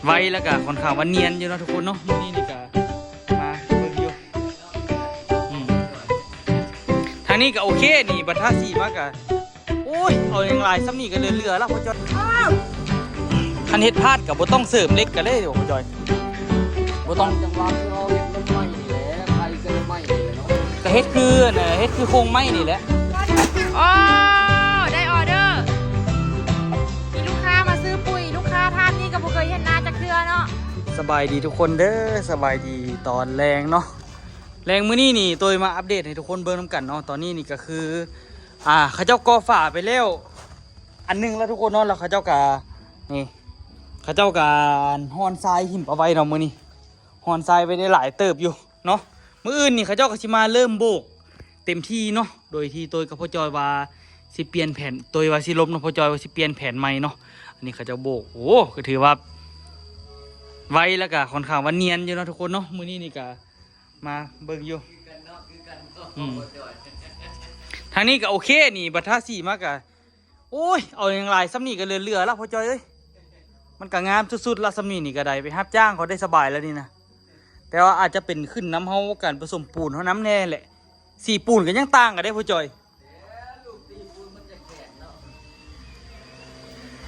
ໄວ ແລ້ວກະຄ່ອນຂ້າງວ່ານຽນຢູ່ເນາະທຸກຄົນເນາະ. ມື້ນີ້ນີ້ກະມາເບິ່ງຢູ່ ອືມ ທາງນີ້ກະໂອເຄນີ້ ບັດທາສີມາກະ ໂອ້ຍ ເອົາຫຍັງຫຼາຍສ່ຳນີ້ກະເຫຼືອໆລະພໍ່ຈ້ອຍ. ຄັນເຮັດພາດກະບໍ່ຕ້ອງເສີມເຫຼັກກະເລີຍບໍ່ພໍ່ຈ້ອຍ ບໍ່ຕ້ອງ. ຈັງຫວະຄືເຮົາເຮັດນ້ຳໄມ້ນີ້ແຫຼະ ໄຂ່ໃສ່ນ້ຳໄມ້ນີ້ແຫຼະເນາະ ກະເຮັດຄື ອັນ ເຮັດຄືໂຄງໄມ້ນີ້ແຫຼະ. ໂອ້ ໄດ້ອໍເດີ ມີລູກຄ້າມາຊື້ປຸ໋ຍ ລູກຄ້າທ່ານນີ້ກະບໍ່ເຄີຍເຫັນໜ້າຈັກເທື່ອເນາະ. ສະບາຍດີທຸກຄົນເດີ ສະບາຍດີຕອນແລງເນາະ. ແລງມື້ນີ້ນີ້ ໂຕຍມາອັບເດດໃຫ້ທຸກຄົນເບິ່ງນຳກັນເນາະ. ຕອນນີ້ນີ້ກະຄື ອ່າ ເຂົາເຈົ້າກໍ່ຝາໄປແລ້ວອັນໜຶ່ງລະທຸກຄົນເນາະ ລະເຂົາເຈົ້າກະ ນີ້ ເຂົາເຈົ້າກະຮ່ອນຊາຍຫິມປາໄວ້ເນາະ. ມື້ນີ້ຮ່ອນຊາຍໄວ້ໄດ້ຫຼາຍເຕີບຢູ່ເນາະ. ມື້ອື່ນນີ້ເຂົາເຈົ້າກະຊິມາເລີ່ມໂບກເຕັມທີ່ເນາະ ໂດຍທີ່ໂຕຍກັບພໍ່ຈ້ອຍວ່າຊິປ່ຽນແຜນ ໂຕຍວ່າຊິລົບເນາະ ພໍ່ຈ້ອຍວ່າຊິປ່ຽນແຜນໃໝ່ເນາະ. ອັນນີ້ເຂົາເຈົ້າໂບກ ໂອ້ ກະຖືວ່າໄວ ແລ້ວກະຄ່ອນຂ້າງວ່ານຽນຢູ່ເນາະທຸກຄົນເນາະ. ມື້ນີ້ນີ້ກະ ມາເບິ່ງຢູ່ ອືມ ທາງນີ້ກະໂອເຄນີ້ ບັດທາສີມາກະ ໂອ້ຍ ເອົາຫຍັງຫຼາຍສ່ຳນີ້ກະເຫຼືອໆລະພໍ່ຈ້ອຍເອີຍ. ມັນກະງາມສຸດໆລະ ສ່ຳນີ້ນີ້ກະໄດ້ໄປຮັບຈ້າງເຂົາໄດ້ສະບາຍລະນີ້ນະ. ແຕ່ວ່າອາດຈະເປັນຂຶ້ນນຳເຮົາການປະສົມປູນເຮົານຳແດ່ແຫຼະ. ສີປູນກະຍັງຕ່າງກັນເດ້ພໍ່ຈ້ອຍ.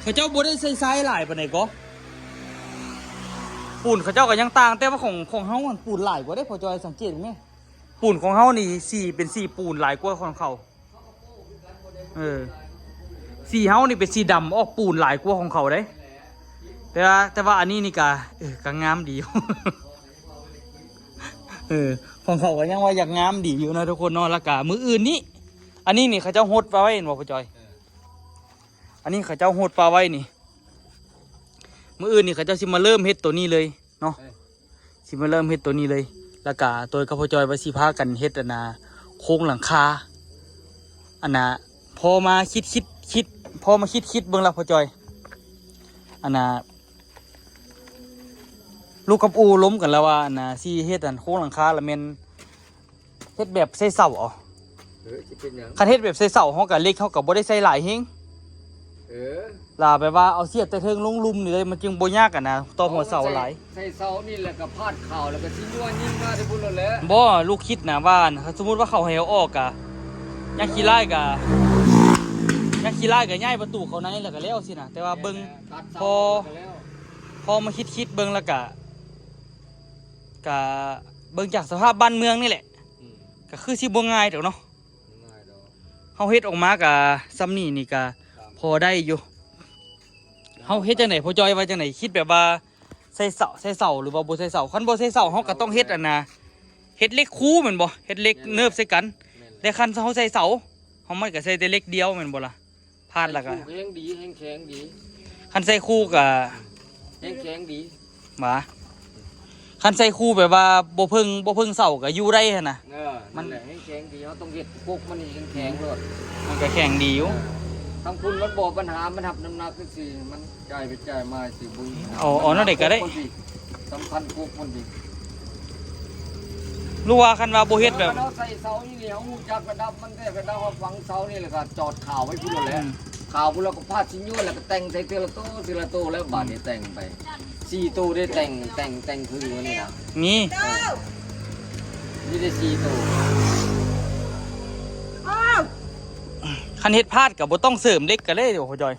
ເຂົາເຈົ້າບໍ່ໄດ້ໃສ່ຊາຍຫຼາຍປານໃດກໍ ປູນເຂົາເຈົ້າກະຍັງຕ່າງ ແຕ່ວ່າຂອງ ຂອງເຮົາຫັ້ນປູນຫຼາຍກວ່າເດ້ພໍ່ຈ້ອຍ ສັງເກດເບິ່ງແມ້. ປູນຂອງເຮົານີ້ສີເປັນສີປູນຫຼາຍກວ່າຂອງເຂົາ ເອີ ສີເຮົານີ້ເປັນສີດຳອອກປູນຫຼາຍກວ່າຂອງເຂົາເດ້. ແຕ່ວ່າ ແຕ່ວ່າອັນນີ້ນີ້ກະ ເອີ ກະງາມດີ ເອີ ຂອງເຂົາກະຍັງວ່າຢາກງາມດີຢູ່ນະທຸກຄົນເນາະ. ລະກະມື້ອື່ນນີ້ ອັນນີ້ນີ້ເຂົາເຈົ້າຫົດປາໄວ້ເຫັນບໍ່ພໍ່ຈ້ອຍ? ເອີ ອັນນີ້ເຂົາເຈົ້າຫົດປາໄວ້ນີ້ ມື້ອື່ນນີ້ເຂົາເຈົ້າຊິມາເລີ່ມເຮັດໂຕນີ້ເລີຍເນາະ. ເອີ ຊິມາເລີ່ມເຮັດໂຕນີ້ເລີຍ ລະກະໂຕຍກັບພໍ່ຈ້ອຍວ່າຊິພາກັນເຮັດ ອັນນ່າ ໂຄງຫຼັງຄາ ອັນນ່າ ພໍມາຄິດ ຄິດ ຄິດ ພໍມາຄິດ ຄິດເບິ່ງລະພໍ່ຈ້ອຍ ອັນນ່າ ລູກກັບອູ່ລົມກັນລະວ່າ ອັນນ່າ ຊິເຮັດ ອັນ ໂຄງຫຼັງຄາລະແມ່ນ ເຮັດແບບໃສ່ເສົາເອົາ. ເອີ ຊິເປັນຫຍັງ? ຄັນເຮັດແບບໃສ່ເສົາ ເຮົາກະເຫຼັກເຮົາກະບໍ່ໄດ້ໃສ່ຫຼາຍແຮງ. ເອີ ລະແບບວ່າເອົາສຽບແຕ່ເທິງລົງລຸ່ມນີ້ເລີຍ ມັນຈຶ່ງບໍ່ຍາກ ອັນນ່າ ຕໍ່ຫົວເສົາຫຼາຍ. ໃສ່ ໃສ່ເສົານີ້ແລ້ວກະພາດຄາວ ແລ້ວກະຊິຍົວຍິງມາແຕ່ພຸ້ນໂລດແຫຼະ. ບໍ່ ລູກຄິດນະວ່າ ຄັນສົມມຸດວ່າເຂົາໃຫ້ເຮົາອອກກະ ຍັງຂີ້ລ້າຍກະ ຍັງຂີ້ລ້າຍກະຍ້າຍປະຕູເຂົ້າໃນແລ້ວກະແລ້ວຊີ້ນະ. ແຕ່ວ່າເບິ່ງ ແມ່ນແຫຼະ ພໍ ພໍມາຄິດໆເບິ່ງລະກະ ກະເບິ່ງຈາກສະພາບບ້ານເມືອງນີ້ແຫຼະ ອືມ ກະຄືຊິບໍ່ງ່າຍດອກເນາະ. ເຮົາເຮັດອອກມາກະສ່ຳນີ້ນີ້ກະພໍໄດ້ຢູ່. ເຮົາເຮັດຈັ່ງໃດພໍ່ຈ້ອຍ ວ່າຈັ່ງໃດ? ຄິດແບບວ່າໃສ່ເສົາ ໃສ່ເສົາ ຫຼືວ່າບໍ່ໃສ່ເສົາ? ຄັນບໍ່ໃສ່ເສົາ ເຮົາກະຕ້ອງເຮັດ ເອົາ ອັນນ່າ ເຮັດເຫຼັກຄູແມ່ນບໍ່? ເຮັດເຫຼັກ ແມ່ນແຫຼະ ເນີບໃສ່ກັນ. ແມ່ນແຫຼະ ແຕ່ຄັນເຮົາໃສ່ເສົາ ເຮົາມັນກະໃສ່ແຕ່ເຫຼັກດຽວແມ່ນບໍ່ລະ? ພາດລະກະ ໃສ່ຄູແຮງດີ ແຮງແຂງດີ. ຄັນໃສ່ຄູກະ ແຮງແຂງດີ ຫວາ? ຄັນໃສ່ຄູແບບວ່າບໍ່ເພິ່ງ ບໍ່ເພິ່ງເສົາກະຢູ່ໄດ້ຫັ້ນນະ. ເອີ ມັນ ນັ້ນແຫຼະ ແຮງແຂງດີ. ເຮົາຕ້ອງເຮັດກົກມັນໃຫ້ແຂງໂລດ ມັນກະແຂງດີຢູ່. ເອີ ທາງພຸ້ນມັນບໍ່ບັນຫາ ມັນຮັບນ້ຳໜັກຊື່ໆ ມັນຈ່າຍໄປຈ່າຍມາຊື່ບຸຍ. ເອົາ ເອົາແນວໃດກະໄດ້ ສຳຄັນກົກມັນຕິ. ຫຼືວ່າຄັນວ່າບໍ່ເຮັດແບບ ເອີ ຄັນເຮົາໃສ່ເສົານີ້ ເຮົາຮູ້ຈັກລະດັບມັນແທ້ ລະດັບເຮົາຝັງເສົານີ້ ແລ້ວກະຈອດຄາວໄວ້ພຸ້ນແຫຼະ. ອືມ ຄາວພຸ້ນແລ້ວກະພາດຊິຍວນ ແລ້ວກະແຕ່ງໃສ່ເທື່ອລະໂຕ ເທື່ອລະໂຕ ແລ້ວບາດນີ້ແຕ່ງໄປ ອືມ ສີ່ໂຕໄດ້ແຕ່ງ ແຕ່ງ ແຕ່ງຄືນີ້ນະ. ມີ ເອີ ມີແຕ່ສີ່ໂຕ. ຄັນເຮັດພາດກະບໍ່ຕ້ອງເສີມເຫຼັກກະເລີຍ ໂອ້ ພໍ່ຈ້ອຍ.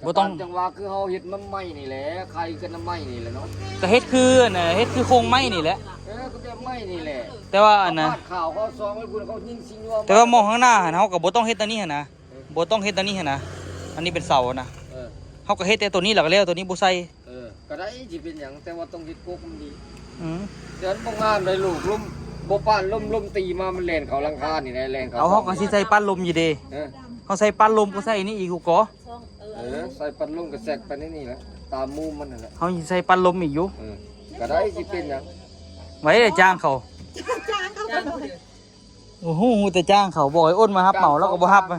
ບໍ່ຕ້ອງ ກະຕາມຈັງຫວະຄືເຮົາເຮັດນ້ຳໄມ້ນີ້ແຫຼະ ໄຂ່ກັບນ້ຳໄມ້ນີ້ແຫຼະເນາະ. ກະເຮັດຄື ອັນນ່າ ເຮັດຄືໂຄງໄມ້ນີ້ແຫຼະ. ເອີ ກະແບບໄມ້ນີ້ແຫຼະ. ແຕ່ວ່າ ອັນນ່າ ພາດຄາວເຂົາຊອງໄວ້ພຸ້ນ ເຂົາຍິງຊິຍວມ. ແຕ່ວ່າໝ່ອງຂ້າງໜ້າຫັ້ນ ເຮົາກະບໍ່ຕ້ອງເຮັດຕານີ້ຫັ້ນນະ. ເອີ ບໍ່ຕ້ອງເຮັດຕານີ້ຫັ້ນນະ. ອັນນີ້ເປັນເສົານະ. ເອີ ເຮົາກະເຮັດແຕ່ໂຕນີ້ລະກະແລ້ວ ໂຕນີ້ບໍ່ໃສ່. ເອີ ກະໄດ້ ຊິເປັນຫຍັງ ແຕ່ວ່າຕ້ອງເຮັດກົກມັນດີ. ອືມ ແຕ່ມັນບໍ່ງາມໃດລູກ ລົມ ບໍ່ປານລົມ ລົມຕີມາ ມັນແລ່ນເຂົ້າຫຼັງຄານີ້ແຫຼະ ແລ່ນເຂົ້າ. ເອົາ ເຮົາກະຊິໃສ່ປັ້ນລົມຢູ່ເດ. ເອີ ເຮົາໃສ່ປັ້ນລົມກະໃສ່ນີ້ອີກກະ. ເອີ ໃສ່ປັ້ນລົມກະແຊກໄປໃນນີ້ແຫຼະ ຕາມມຸມມັນຫັ້ນແຫຼະ. ເຮົາຊິໃສ່ປັ້ນລົມອີກຢູ່. ເອີ ກະໄດ້ ຊິເປັນຫຍັງ. ໄວ້ແຕ່ຈ້າງເຂົາ ຈ້າງເຂົາ. ໂອ້ໂຫ ຮູ້ແຕ່ຈ້າງເຂົາ ບອກໄອ້ອ້ນມາຮັບເໝົາ ລາວກະບໍ່ຮັບ. ບໍ່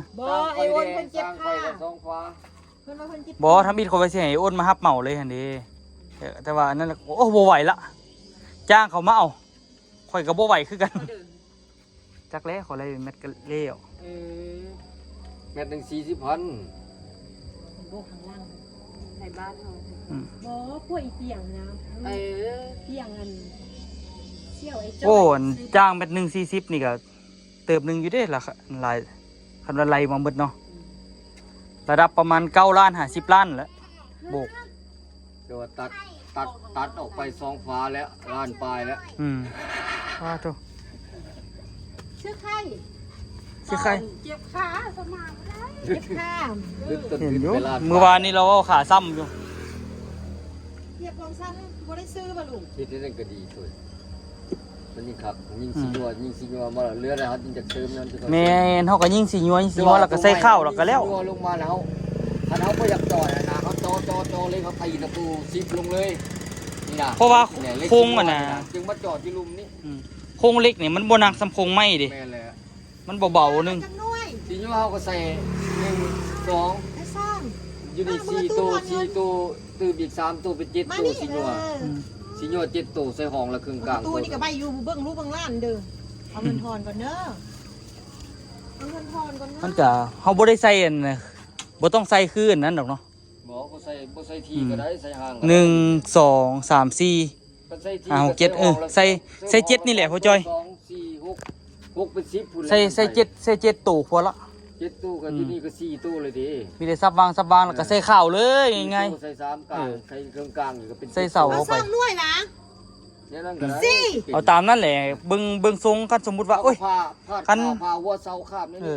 ໄອ້ອ້ນເພິ່ນເຈັບຂາ ເພິ່ນວ່າເພິ່ນເຈັບ ບໍ່ ທຳອິດຂ້ອຍວ່າຊິໃຫ້ອ້ນມາຮັບເໝົາເລີຍຫັ້ນເດ. ເອີ ແຕ່ວ່າອັນນັ້ນ ໂອ້ ບໍ່ໄຫວລະ ຈ້າງເຂົາມາເອົາ ຂ້ອຍກະບໍ່ໄຫວຄືກັນ. ຈັກແລ້ວ ຂ້ອຍໄລ່ແມັດກະແລ້ວ. ອືມ ແມັດໜຶ່ງສີ່ສິບພັນ. ໂອ້ ຂ້າງຫຼັງ ໄປບ້ານເຮົາ ອືມ ບໍ່ ພວກອີຕຽງນະ ເອີ ຕຽງອັນ ສ່ຽວໄອ້ຈ້ອຍ ໂອ້ ອັນ ຊື້ ຈ້າງແມັດໜຶ່ງສີ່ສິບນີ້ກໍເຕີບໜຶ່ງຢູ່ເດ້ລະ ຫຼາຍ ຄັນວ່າໄລ່ມາໝົດເນາະ ອືມ ລະດັບປະມານເກົ້າລ້ານ ຫ້າສິບລ້ານແຫຼະ ໂບກ ແຕ່ວ່າຕັດ ຕັດ ຕັດອອກໄປສອງຝາແລ້ວ ລ້ານປາຍແລ້ວ ອືມ ປາໂທ້ ຊື່ໃຄ ຊື່ໃຄ ເຈັບຂາ ສະມາງບໍ່ໄດ້ ເຈັບຂາ ເຫັນຢູ່ ມື້ວານນີ້ລາວເວົ້າຂາຊ້ຳຢູ່ ຮຽບກອງຊັ້ນ ບໍ່ໄດ້ຊື້ບໍ່ລູກ ເຮັດຈັ່ງໃດກໍດີໂຕຍ ມັນຍິ່ງຄັກ ຍິ່ງຊິຍົວ ອືມ ຍິ່ງຊິຍົວມາເລື້ອຍໆ ເຮົາຈຶ່ງຈະເສີມນັ້ນ ແມ່ນ ເຮົາກໍຍິ່ງຊິຍົວ ຍິ່ງຊິຍົວ ແລ້ວກໍໃສ່ເຂົ້າ ແລ້ວກໍແລ້ວ ຍິງຊິຍົວລົງມາແລ້ວ ຄັນເຮົາບໍ່ຢາກເຈາະນະ ເຮົາເຈາະ ເຈາະ ເຈາະເລີຍ ເຮົາຕີຕະປູສິບລົງເລີຍ ນີ້ນະ ເພາະວ່າໂຄງມັນນະ ຈຶ່ງມາເຈາະຢູ່ລຸ່ມນີ້ ອືມ ໂຄງເຫຼັກນີ້ມັນບໍ່ໜັກສ່ຳໂຄງໄມ້ເດ້ ແມ່ນແລ້ວ ມັນເບົາໆໜຶ່ງ ຈັກໜ່ວຍ ຊິຢູ່ເຮົາກໍໃສ່ໜຶ່ງ ສອງ ໃສ່ສອງ ຢູ່ນີ້ສີ່ໂຕ ສີ່ໂຕ ຕື່ມອີກສາມໂຕ ເປັນເຈັດໂຕ ຊິຢູ່ ເອີ ອືມ ຊິຢູ່ເຈັດໂຕ ໃສ່ຫ້ອງລະເຄິ່ງກາງ ປະຕູນີ້ກໍໄປຢູ່ເບິ່ງລູກເບິ່ງຫຼານເດີ ເອົາເງິນທອນກ່ອນເດີ ເອົາເງິນທອນກ່ອນເດີ ມັນກະ ເຮົາບໍ່ໄດ້ໃສ່ອັນ ບໍ່ຕ້ອງໃສ່ຄືອັນນັ້ນດອກເນາະ ບໍ່ ບໍ່ໃສ່ ບໍ່ໃສ່ທີ່ ອືມ ກໍໄດ້ ໃສ່ຫ່າງກໍໄດ້ ໜຶ່ງ ສອງ ສາມ ສີ່ ຄັນໃສ່ທີ່ ຫ້າ ຫົກ ເຈັດ ກໍໃສ່ ເອີ ໃສ່ ໃສ່ເຈັດນີ້ແຫຼະພໍ່ຈ້ອຍ ສອງ ສີ່ ຫົກ ຫົກເປັນສິບພຸ້ນແຫຼະ ໃສ່ ໃສ່ເຈັດ ໃສ່ເຈັດໂຕພໍລະ ເຈັດໂຕກໍ ອືມ ຢູ່ນີ້ກໍສີ່ໂຕເລີຍເດ້ ມີແຕ່ສັບວາງ ສັບວາງ ແລ້ວກໍໃສ່ເຂົ້າເລີຍ ງ່າຍໆ ໃສ່ສາມກາງ ເອີ ໃສ່ເຄິ່ງກາງນີ້ກໍເປັນ ໃສ່ເສົາເຂົ້າໄປ ເອົາສອງໜ່ວຍນະ ແນວນັ້ນກໍໄດ້ ສີ່ ເອົາຕາມນັ້ນແຫຼະ ເບິ່ງ ເບິ່ງຊົງ ຄັນສົມມຸດວ່າ ໂອ້ຍ ຄັນ ເອົາຜ້າ ຜ້າຫົວເສົາຄາບນີ້ ເອີ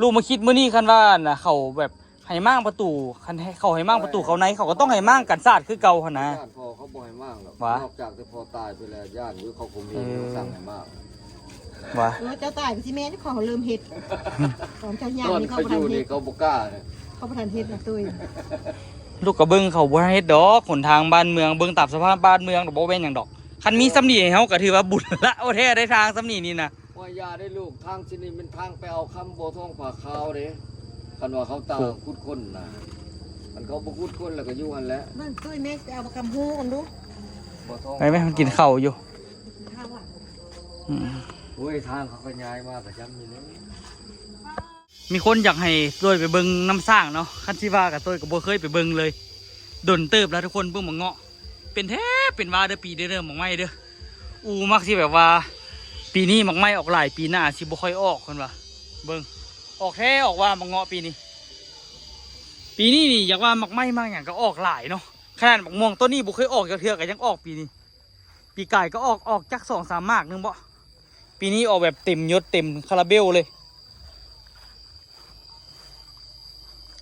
ລູກມາຄິດມື້ນີ້ ຄັນວ່າອັນນ່າ ເຂົາແບບ ໃຫ້ມ້າງປະຕູ ຄັນໃຫ້ເຂົາໃຫ້ມ້າງປະຕູເຂົ້າໃນ ເຂົາກໍຕ້ອງໃຫ້ມ້າງກັນສາດຄືເກົ່າຫັ້ນນະ ຢ້ານພໍ່ເຂົາບໍ່ໃຫ້ມ້າງດອກ ຫວາ ນອກຈາກແຕ່ພໍ່ຕາຍໄປແລ້ວ ຢ້ານຢູ່ເຂົາບໍ່ມີ ເອີ ສັ່ງໃຫ້ມ້າງ ຫວາ ເອີ ເຈົ້າຕາຍກໍຊິແມ່ນ ເຂົາເລີ່ມເຮັດ ຕອນເຈົ້າຍ່າງນີ້ເຂົາບໍ່ທັນເຮັດ ເຂົາບໍ່ກ້າ ເຂົາບໍ່ທັນເຮັດນະຕຸ້ຍ ລູກກໍເບິ່ງເຂົາບໍ່ທັນເຮັດດອກ ຫົນທາງບ້ານເມືອງ ເບິ່ງຕາມສະພາບບ້ານເມືອງ ບໍ່ແມ່ນຫຍັງດອກ ຄັນມີສ່ຳນີ້ໃຫ້ເຮົາກໍຖືວ່າບຸນລະ ໂອ້ແທ້ ໄດ້ທາງສ່ຳນີ້ນີ້ນະ ໂອ້ຍ ຢ່າໄດ້ລູກ ທາງຊິນີ້ແມ່ນທາງໄປເອົາຄຳບໍ່ທອງຜ້າຂາວເດ້ ຄັນວ່າເຂົາຕາຂຸດຄົ້ນນະ ຄັນເຂົາບໍ່ຂຸດຄົ້ນແລ້ວກໍຢູ່ຫັ້ນແຫຼະ ເບິ່ງຕຸ້ຍແມ່ໄປເອົາບັກຄຳຮູ້ກັນດູ ບໍ່ທອງ ໄປແມ່ ມັນກິນເຂົ້າຢູ່ ກິນເຂົ້າອະ ອືມ ໂອ້ຍ ທາງເຂົາກໍຍ້າຍມາປະຈຳນີ້ເນາະ ມີຄົນຢາກໃຫ້ໂຕຍໄປເບິ່ງນ້ຳສ້າງເນາະ ຄັນຊິວ່າກໍໂຕຍກໍບໍ່ເຄີຍໄປເບິ່ງເລີຍ ດົນເຕີບແລ້ວທຸກຄົນ ເບິ່ງໝາກເງາະ ເປັນແທ້ເປັນວ່າເດີ ປີນີ້ເດີ ໝາກໄມ້ເດີ ອູ່ມັກຊິແບບວ່າ ປີນີ້ໝາກໄມ້ອອກຫຼາຍ ປີໜ້າຊິບໍ່ຄ່ອຍອອກ ເພິ່ນວ່າ ເບິ່ງ ອອກແທ້ອອກວ່າໝາກເງາະປີນີ້ ປີນີ້ນີ້ຢາກວ່າໝາກໄມ້ໝາກຫຍັງກໍອອກຫຼາຍເນາະ ຂະໜາດໝາກມ່ວງຕົ້ນນີ້ບໍ່ເຄີຍອອກຈັກເທື່ອກໍຍັງອອກປີນີ້ ປີກາຍກໍອອກ ອອກຈັກສອງສາມໝາກໜຶ່ງເບາະ ປີນີ້ອອກແບບເຕັມຍົດເຕັມຄາລາເບວເລີຍ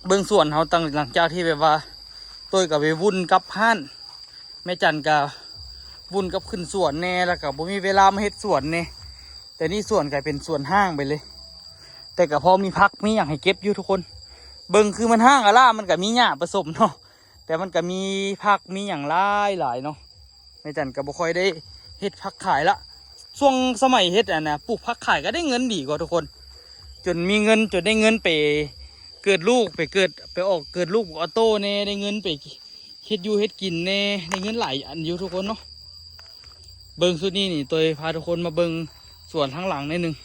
ເບິ່ງສວນເຮົາຕັ້ງ ຫຼັງຈາກທີ່ແບບວ່າ ໂຕຍກໍໄປວຸ່ນກັບຮ້ານ ແມ່ຈັນກໍວຸ່ນກັບຂຶ້ນສວນແດ່ ແລ້ວກໍບໍ່ມີເວລາມາເຮັດສວນແດ່ ແຕ່ນີ້ສວນກາຍເປັນສວນຮ້າງໄປເລີຍ ແຕ່ກໍພໍມີຜັກມີຫຍັງໃຫ້ເກັບຢູ່ທຸກຄົນ ເບິ່ງຄືມັນຮ້າງອະລ້າ ມັນກໍມີຫຍ້າປະສົມເນາະ ແຕ່ມັນກໍມີຜັກມີຫຍັງຫຼາຍໆເນາະ ແມ່ຈັນກໍບໍ່ຄ່ອຍໄດ້ເຮັດຜັກຂາຍລະ ຊ່ວງສະໄໝເຮັດອັນນ່າ ປູກຜັກຂາຍກໍໄດ້ເງິນດີກວ່າທຸກຄົນ ຈົນມີເງິນ ຈົນໄດ້ເງິນໄປເກີດລູກ ໄປເກີດ ໄປອອກເກີດລູກອອໂຕ້ແດ່ ໄດ້ເງິນໄປເຮັດຢູ່ເຮັດກິນແດ່ ໄດ້ເງິນຫຼາຍອັນຢູ່ທຸກຄົນເນາະ ເບິ່ງຊຸດນີ້ນີ້ ໂຕຍພາທຸກຄົນມາເບິ່ງສວນທາງຫຼັງໜ້ອຍໜຶ່ງ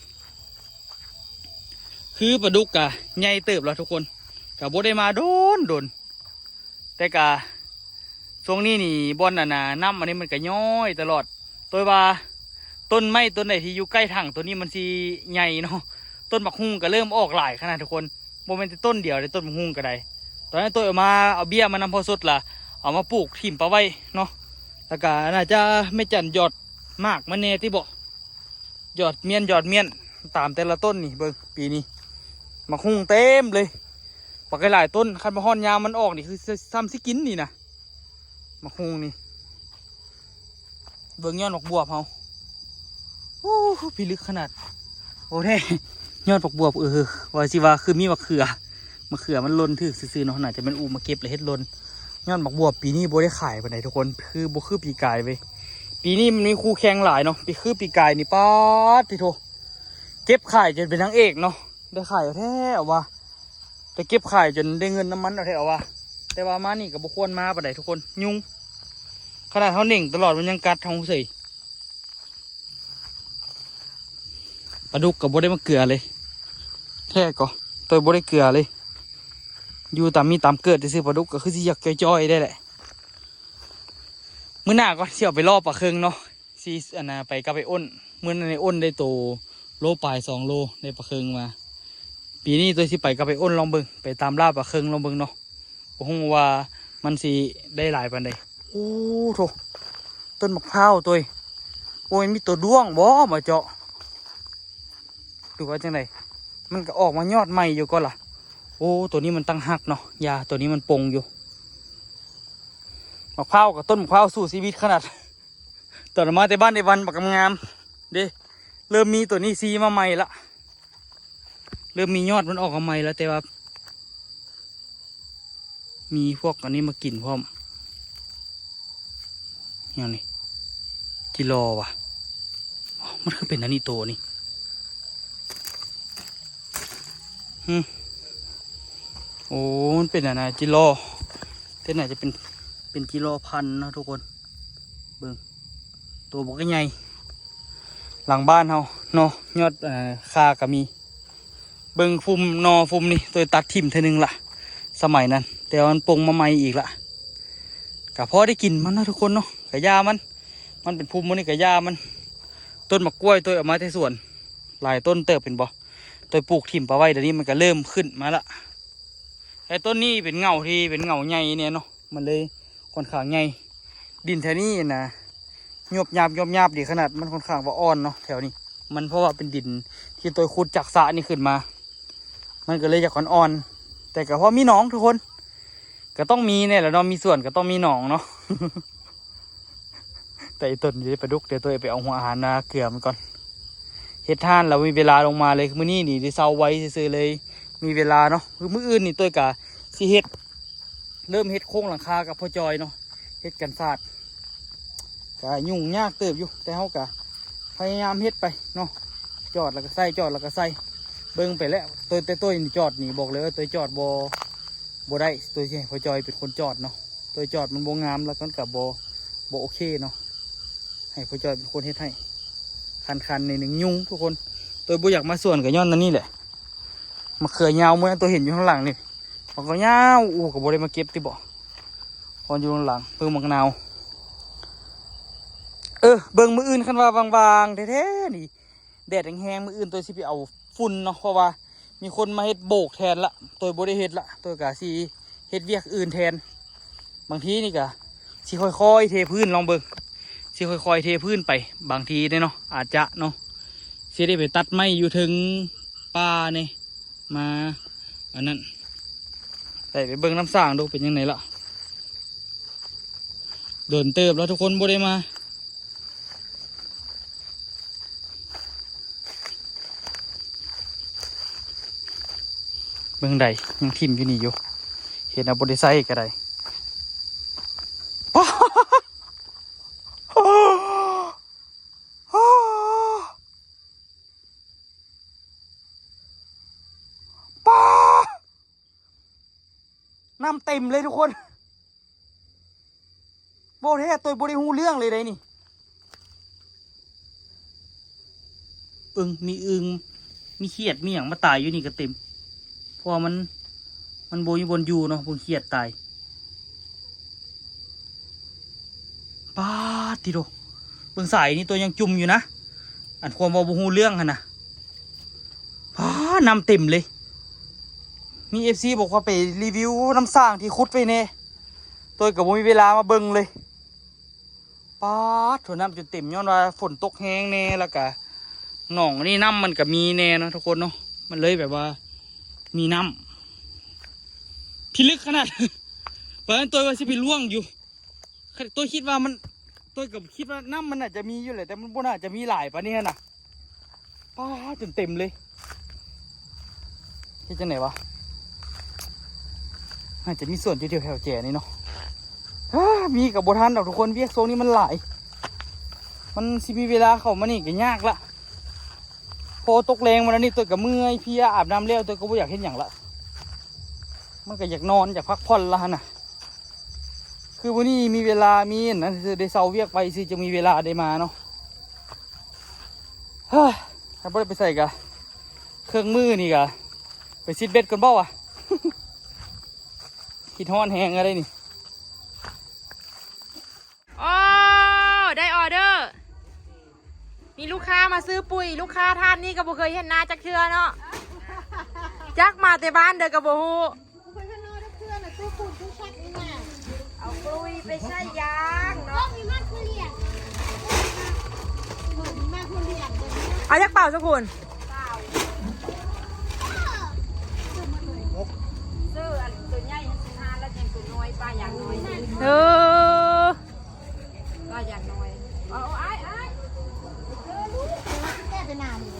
ຄືປາດຸກກະໃຫຍ່ເຕີບແລ້ວທຸກຄົນ ກະບໍ່ໄດ້ມາດົນໆ ແຕ່ກະ ຊ່ວງນີ້ນີ້ ບ່ອນອັນນ່າ ນ້ຳອັນນີ້ມັນກະຍ້ອຍຕະຫຼອດ ໂຕຍວ່າຕົ້ນໄມ້ຕົ້ນໃດທີ່ຢູ່ໃກ້ຖັງໂຕນີ້ມັນຊິໃຫຍ່ເນາະ ຕົ້ນໝາກຫຸ່ງກະເລີ່ມອອກຫຼາຍຂະໜາດທຸກຄົນ ບໍ່ແມ່ນແຕ່ຕົ້ນດຽວເດ້ ຕົ້ນໝາກຫຸ່ງກະໄດ້ ຕອນນັ້ນໂຕຍເອົາມາ ເອົາເບ້ຍມານຳພໍ່ສົດລະ ເອົາມາປູກຖິ້ມປະໄວ້ເນາະ ແລ້ວກະໜ້າຈະແມ່ຈັນຢອດໝາກມາແດ່ຕິເບາະ ຍອດມ້ຽນ ຍອດມ້ຽນ ຕາມແຕ່ລະຕົ້ນນີ້ ເບິ່ງປີນີ້ ໝາກຫຸ່ງເຕັມເລີຍ ບັກຫຼາຍໆຕົ້ນ ຄັນວ່າຮອດຍາມມັນອອກນີ້ ຄື ຊ- ຊ່ຳຊິກິນນີ້ນະ ໝາກຫຸ່ງນີ້ ເບິ່ງຍອດໝາກບວບເຮົາ ໂອ້ ພິລຶກຂະໜາດ ໂອ້ແທ້ ຍອດໝາກບວບ ເອີ ວ່າຊິວ່າຄືມີໝາກເຂືອ ໝາກເຂືອມັນຫຼົ່ນຖືກຊື່ໆເນາະ ໜ້າຈະແມ່ນອູ່ມາເກັບແລ້ວເຮັດຫຼົ່ນ ຍອດໝາກບວບປີນີ້ບໍ່ໄດ້ຂາຍປານໃດທຸກຄົນ ຄືບໍ່ຄືປີກາຍເວີຍ ປີນີ້ມັນມີຄູ່ແຂ່ງຫຼາຍເນາະ ປີ ຄືປີກາຍນີ້ ປາດຕິໂທ ເກັບຂາຍຈົນເປັນນາງເອກເນາະ ໄດ້ຂາຍເອົາແທ້ເອົາວ່າ ໄດ້ເກັບຂາຍຈົນໄດ້ເງິນນຳມັນເອົາແທ້ເອົາວ່າ ແຕ່ວ່າມານີ້ກໍບໍ່ຄວນມາປານໃດທຸກຄົນ ຍຸງ ຂະໜາດເຮົາເໜັງຕະຫຼອດມັນຍັງກັດເຮົາເສີຍ ປາດຸກກໍບໍ່ໄດ້ມາເກືອເລີຍ ແທ້ກໍໂຕຍບໍ່ໄດ້ເກືອເລີຍ ຢູ່ຕາມມີຕາມເກີດຊື່ໆ ປາດຸກກໍຄືຊິຢາກຈ່ອຍໆໄດ້ແຫຼະ. ມື້ໜ້າກ່ອນ ຊິເອົາໄປລໍປາເຄິງເນາະ ຊິອັນນ່າ ໄປກັບໄອ້ອ້ນ. ມື້ນັ້ນໄອ້ອ້ນໄດ້ໂຕໂລປາຍສອງໂລ ໄດ້ປາເຄິງມາ. ປີນີ້ໂຕຍຊິໄປກັບໄອ້ອ້ນລອງເບິ່ງ ໄປຕາມລ່າປາເຄິງລອງເບິ່ງເນາະ. ບໍ່ຮູ້ວ່າມັນຊິໄດ້ຫຼາຍປານໃດ. ໂອ້ໂທ້ ຕົ້ນໝາກພ້າວໂຕຍ. ໂອ້ຍ ມີໂຕດ້ວງບໍ່ມາເຈາະ ຫຼືວ່າຈັ່ງໃດ? ມັນກໍອອກມາຍອດໃໝ່ຢູ່ກ່ອນລະ. ໂອ້ ໂຕນີ້ມັນຕັ້ງຮັກເນາະ. ຢ່າ ໂຕນີ້ມັນປົງຢູ່. ໝາກພ້າວກັບຕົ້ນໝາກພ້າວສູ້ຊີວິດຂະໜາດ. ຕອນມາແຕ່ບ້ານໄອ້ວັນບັກງາມໆເດ້ ເລີ່ມມີໂຕນີ້ຊີມາໃໝ່ລະ. ເລີ່ມມີຍອດມັນອອກມາໃໝ່ແລ້ວ ແຕ່ວ່າມີພວກອັນນີ້ມາກິນພ້ອມ. ຫຍັງນີ້? ຈິລໍວະ. ອໍ ມັນຄືເປັນອັນນີ້ໂຕນີ້. ຫື ໂອ້ ມັນເປັນອັນນ່າ ຈິລໍ ແຕ່ໜ້າຈະເປັນ ເປັນຈິລໍພັນເນາະທຸກຄົນ. ເບິ່ງ ໂຕບັກໃຫຍ່. ຫຼັງບ້ານເຮົາເນາະ ຍອດ ເອີ ຂ່າກໍມີ. ເບິ່ງຟຸມໜໍ່ຟຸມນີ້ ໂຕຍຕັດຖິ້ມເທື່ອໜຶ່ງລະ ສະໄໝນັ້ນ ແຕ່ວ່າມັນປົງມາໃໝ່ອີກລະ. ກໍພໍໄດ້ກິນມັນນະທຸກຄົນເນາະ ກະຢ່າມັນ. ມັນເປັນພຸ່ມໝົດນີ້ກະຢ່າມັນ. ຕົ້ນໝາກກ້ວຍໂຕຍເອົາມາແຕ່ສວນ ຫຼາຍຕົ້ນເຕີບເຫັນບໍ່? ໂຕຍປູກຖິ້ມປະໄວ້ ດຽວນີ້ມັນກະເລີ່ມຂຶ້ນມາລະ. ແຕ່ຕົ້ນນີ້ເປັນເຫງົ້າທີ່ເປັນເຫງົ້າໃຫຍ່ແນ່ເນາະ ມັນເລີຍຂ້ອນຂ້າງໃຫຍ່. ດິນແຖວນີ້ນະ ຍວບຍາບ ຍວບຍາບດີຂະໜາດ. ມັນຂ້ອນຂ້າງວ່າອ່ອນເນາະແຖວນີ້ ມັນເພາະວ່າເປັນດິນທີ່ໂຕຍຂຸດຈາກສະນີ້ຂຶ້ນມາ ມັນກໍເລີຍຢາກອ່ອນໆ. ແຕ່ກໍພໍມີໜອງທຸກຄົນ ກໍຕ້ອງມີແນ່ລະເນາະ ມີສວນກໍຕ້ອງມີໜອງເນາະ. ແຕ່ອີຕົນຢູ່ໃນປາດຸກ ດຽວໂຕຍໄປເອົາຫົວອາຫານມາເກືອມັນກ່ອນ. ເຮັດຮ້ານແລ້ວມີເວລາລົງມາເລີຍ. ມື້ນີ້ນີ້ໄດ້ເຊົາໄວຊື່ໆເລີຍ ມີເວລາເນາະ. ມື້ອື່ນນີ້ໂຕຍກະຊິເຮັດ ເລີ່ມເຮັດໂຄງຫຼັງຄາກັບພໍ່ຈອຍເນາະ ເຮັດກັນສາດ. ກະຫຍຸ້ງຍາກເຕີບຢູ່ ແຕ່ເຮົາກະພະຍາຍາມເຮັດໄປເນາະ. ຈອດແລ້ວກໍໃສ່ ຈອດແລ້ວກໍໃສ່ ເບິ່ງໄປແລ້ວ. ໂຕຍ ແຕ່ໂຕຍນີ້ຈອດນີ້ ບອກເລີຍວ່າໂຕຍຈອດບໍ່ ບໍ່ໄດ້. ໂຕຍຊິໃຫ້ພໍ່ຈອຍເປັນຄົນຈອດເນາະ. ໂຕຍຈອດມັນບໍ່ງາມ ແລ້ວມັນກໍບໍ່ ບໍ່ໂອເຄເນາະ. ໃຫ້ພໍ່ຈອຍເປັນຄົນເຮັດໃຫ້. ຄັນໆ ໜ້ອຍໜຶ່ງ ຫຍຸ້ງທຸກຄົນ. ໂຕຍບໍ່ຢາກມາສວນກໍຍ້ອນອັນນີ້ແຫຼະ. ມະເຂືອຍາວມື້ນັ້ນໂຕຍເຫັນຢູ່ຂ້າງຫຼັງນີ້ ມັນກໍຍາວ. ໂອ້ ກໍບໍ່ໄດ້ມາເກັບຕິບໍ? ອອນຢູ່ຂ້າງຫຼັງ. ເບິ່ງໝາກນາວ. ເອີ ເບິ່ງມື້ອື່ນ ຄັນວ່າວ່າງໆແທ້ໆນີ້ ແດດແຮງໆ ມື້ອື່ນໂຕຍຊິໄປເອົາຝຸ່ນເນາະ ເພາະວ່າມີຄົນມາເຮັດໂບກແທນລະ. ໂຕຍບໍ່ໄດ້ເຮັດລະ ໂຕຍກະຊິເຮັດວຽກອື່ນແທນ. ບາງທີນີ້ກະຊິຄ່ອຍໆເທພື້ນ ລອງເບິ່ງ ຊິຄ່ອຍໆເທພື້ນໄປ. ບາງທີເດ້ເນາະ ອາດຈະເນາະ ຊິໄດ້ໄປຕັດໄມ້ຢູ່ເທິງປ່າແດ່ ມາອັນນັ້ນ. ໄປ ໄປເບິ່ງນ້ຳສ້າງດູເປັນຈັ່ງໃດລະ. ດົນເຕີບແລ້ວທຸກຄົນບໍ່ໄດ້ມາ. ເບິ່ງໃດ ຍັງຖິ້ມຢູ່ນີ້ຢູ່ ເຫັນເອົາບໍ່ໄດ້ໃຊ້ກໍໄດ້. ປາ ນ້ຳເຕັມເລີຍທຸກຄົນ. ເວົ້າແທ້ ໂຕຍບໍ່ໄດ້ຮູ້ເລື່ອງເລີຍໃດນີ້. ເບິ່ງ ມີອຶ່ງ ມີຂຽດ ມີຫຍັງມາຕາຍຢູ່ນີ້ກໍເຕັມ ເພາະວ່າມັນ ມັນບໍ່ມີບ່ອນຢູ່ເນາະ. ເບິ່ງຂຽດຕາຍ. ປາດຕິໂທ ເບິ່ງສາຍນີ້ໂຕຍຍັງຈຸ່ມຢູ່ນະ. ອັນຄວາມເວົ້າບໍ່ຮູ້ເລື່ອງຫັ້ນນະ. ປາດ ນ້ຳເຕັມເລີຍ. ມີເອັຟຊີບອກວ່າໄປຣີວິວນ້ຳສ້າງທີ່ຂຸດໄວ້ແດ່ ໂຕຍກໍບໍ່ມີເວລາມາເບິ່ງເລີຍ. ປາດໂທ ນ້ຳຈົນເຕັມ ຍ້ອນວ່າຝົນຕົກແຮງແດ່ ແລ້ວກະໜອງນີ້ນ້ຳມັນກະມີແດ່ເນາະທຸກຄົນເນາະ ມັນເລີຍແບບວ່າມີນ້ຳ ພິລຶກຂະໜາດ. ປານນັ້ນໂຕຍວ່າຊິໄປລ່ວງຢູ່ ໂຕຍຄິດວ່າມັນ ໂຕຍກໍຄິດວ່ານ້ຳມັນໜ້າຈະມີຢູ່ແຫຼະ ແຕ່ມັນບໍ່ໜ້າຈະມີຫຼາຍປານນີ້ຫັ້ນນະ. ປາດ ຈົນເຕັມເລີຍ. ເຮັດຈັ່ງໃດວະ? ອາດຈະມີສວນຢູ່ແຖວໆແຈນີ້ເນາະ. ມີກໍບໍ່ທັນດອກທຸກຄົນ ວຽກຊ່ວງນີ້ມັນຫຼາຍ ມັນຊິມີເວລາເຂົ້າມານີ້ກໍຍາກລະ. ພໍຕົກແລງມາແລ້ວນີ້ ໂຕຍກໍເມື່ອຍເພຍ ອາບນ້ຳແລ້ວ ໂຕຍກໍບໍ່ຢາກເຮັດຫຍັງລະ ມັນກໍຢາກນອນ ຢາກພັກຜ່ອນລະຫັ້ນນະ. ຄືມື້ນີ້ມີເວລາ ມີອັນນັ້ນ ໄດ້ເຊົາວຽກໄປຊື່ ຈຶ່ງມີເວລາໄດ້ມາເນາະ. ຖ້າບໍ່ໄດ້ໄປໃສກະ ເຄິ່ງມື້ນີ້ກະໄປຊິດເບັດກ່ອນບໍ່ວະ. ຄິດຮ້ອນແຮງເລີຍນີ້. ໂອ້ ໄດ້ອໍເດີ ມີລູກຄ້າມາຊື້ປຸ໋ຍ. ລູກຄ້າທ່ານນີ້ກໍບໍ່ເຄີຍເຫັນໜ້າຈັກເທື່ອເນາະ ຈັກມາແຕ່ບ້ານໃດກໍບໍ່ຮູ້. ເອົາປຸ໋ຍໄປໃສ່ຢາງເນາະ. ເອົາຈັກເປົາຊະຄຸນ? ເອີ ອັນໂຕໃຫຍ່ສິບຫ້າ ແລ້ວຍັງໂຕນ້ອຍ ປາຢາງນ້ອຍ. ເອີ ປາຢາງນ້ອຍ. ເອົາ ເອົາ ອ້າຍ ອ້າຍ ເອີ ລູກ ແກ້ໄປນານີ້